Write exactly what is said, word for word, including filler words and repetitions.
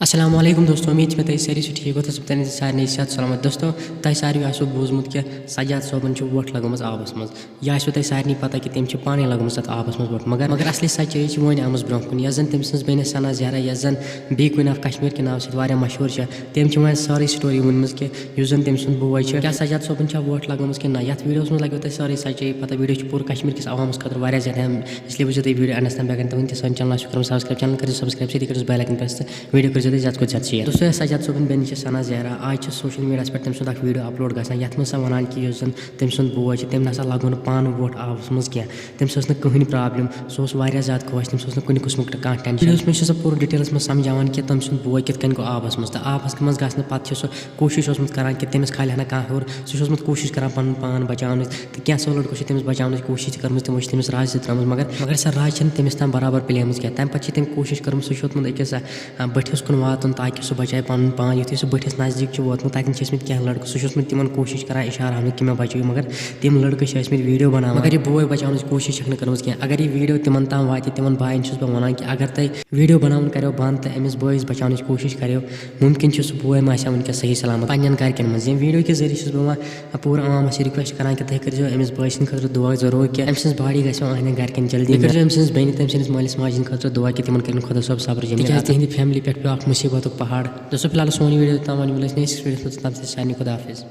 السلام علیکم دوستو، امید چھِ مےٚ تُہۍ سٲری چھِو ٹھیٖک۔ گوٚو تہٕ سارنٕے صحت سلامت۔ دوستو، تۄہہِ ساروٕے آسیو بوٗزمُت کہِ سجاد صٲبن چھِ وۄٹھ لگٲمٕژ آبس منٛز۔ یہِ آسیو تۄہہِ سارنٕے پتہ کہِ تٔمۍ چھِ پانے لگٲمٕژ اتھ آبس منٛز وۄٹھ، مگر مگر اصلی سچٲیی چھِ وۄنۍ آمٕژ برونٛہہ کُن۔ یۄس زن تٔمۍ سٕنٛز بیٚنہِ ثنا زہرا، یۄس زن بی کوین آف کشمیر کہِ ناوٕ سۭتۍ واریاہ مشہوٗر چھِ، تٔمۍ چھِ وۄنۍ سٲرٕے story ؤنمٕژ کہِ یُس زن تٔمۍ سُنٛد بوے چھُ، کیٛاہ سجاد صٲبن چھا وۄٹھ لگٲمٕژ کِنہٕ نہ۔ یتھ video-س منٛز لگیو تۄہہِ سٲرٕے سچٲیی پتہ۔ Video چھِ پوٗرٕ کشمیر کِس عوامس خٲطرٕ واریاہ زیادٕ اہم، اس لیے وٕچھزیو تُہۍ video endس تام۔ بیٚیہِ اگر نہٕ تُہۍ وٕنہِ تہِ سٲنۍ channel آسِو کٔرمٕژ subscribe، channel کٔرِو subscribe، سۭتۍ کٔرِو bell icon press تہٕ video کٔرۍزیو تُہۍ زیادٕ کھۄتہٕ زیادٕ share۔ دوستو، یۄس سجاد صٲبٕنۍ بیٚنہِ چھِ ثنا زہرا، آز چھِ social media-ہس پٮ۪ٹھ تٔمۍ سُنٛد اکھ video upload گژھان، یتھ منٛز سۄ ونان کہِ یُس زن تٔمۍ سُنٛد بوے چھُ، تٔمۍ نسا لگوو نہٕ پانہٕ وۄٹھ آبس منٛز کینٛہہ، تٔمِس ٲس نہٕ کٕہٕنۍ problem، سُہ اوس واریاہ زیادٕ خۄش، تٔمِس اوس نہٕ کُنہِ قٕسمُک کانٛہہ tension۔ Video-س منٛز چھِ سۄ پوٗرٕ detail-س منٛز سمجھاوان کہِ تٔمۍ سُنٛد بوے کِتھ کٔنۍ گوٚو آبس منٛز، تہٕ آبس منٛز گژھنہٕ پتہٕ چھُ سُہ کوٗشِش اوسمُت کران کہِ تٔمِس کھالہِ ہا نہٕ کانٛہہ ہیوٚر۔ سُہ چھُ اوسمُت کوٗشِش کران پنُن پان بچاونٕچ، تہٕ کینٛژھو لڑکو چھِ تٔمِس بچاونٕچ کوٗشِش تہِ کٔرمٕژ، تِمو چھِ تٔمِس رازِ تہِ ترٲومٕژ، مگر، مگر سۄ راز چھَنہٕ تٔمِس تام برابر پلیمٕژ کینٛہہ۔ تَمہِ پتہٕ چھِ تٔمۍ کوٗشِش کٔرمٕژ، سُہ چھُ ووتمُت أکِس، آ، بٔٹھِس کُن واتُن تاکہِ سُہ بچایہِ پنُن پان۔ یُتھُے سُہ بٔٹھِس نزدیٖک چھُ ووتمُت، تَتٮ۪ن چھِ ٲسمٕتۍ کینٛہہ لڑکہٕ، سُہ چھُ اوسمُت تِمن کوٗشِش کران، اِشارٕ ہاونٕچ کہِ مےٚ بچٲیِو، مگر تِم لڑکہٕ چھِ ٲسمٕتۍ video بناوان، مگر یہِ بوے بچاونٕچ کوٗشِش چھَکھ نہٕ کٔرمٕژ کینٛہہ۔ اگر یہِ video تِمن تام واتہِ، تِمن باین چھُس بہٕ ونان کہِ اگر تۄہہِ video بناوُن کریو بند تہٕ أمِس بٲیِس بچاونٕچ کوٗشِش کریو، مُمکِن چھُ سُہ بوے ما آسہِ ہا وٕنکیٚس صحیح سلامت پننٮ۪ن گرِکٮ۪ن منٛز۔ ییٚمہِ video کہِ ذٔریعہٕ چھُس بہٕ وۄنۍ پوٗرٕ عوامس یہِ request کران کہِ تُہۍ کٔرۍزیو أمِس بٲے سٕنٛدِ خٲطرٕ دعا ضروٗر کہِ أمۍ سٕنٛز body گژھِ وۄنۍ أہنٛدٮ۪ن گرِکٮ۪ن جلدی بیٚیہِ کٔرۍزیو أمۍ سٕنٛز بیٚنہِ تہٕ أمۍ سٕنٛدِس مٲلِس ماجہِ ہٕنٛدِ خٲطرٕ دعا کہِ تِمن کٔرِن خۄدا صٲب صبر جمیل۔ تِکیٛازِ تِہنٛدِ family پٮ۪ٹھ پیوٚو اکھ مُصیبتُک پہاڑ۔ دوستو، فی الحال سون یہِ video تام، وۄنۍ مِلو أسۍ next video-ہس منٛز، تَمہِ سۭتۍ سارنٕے خۄدا حافظ۔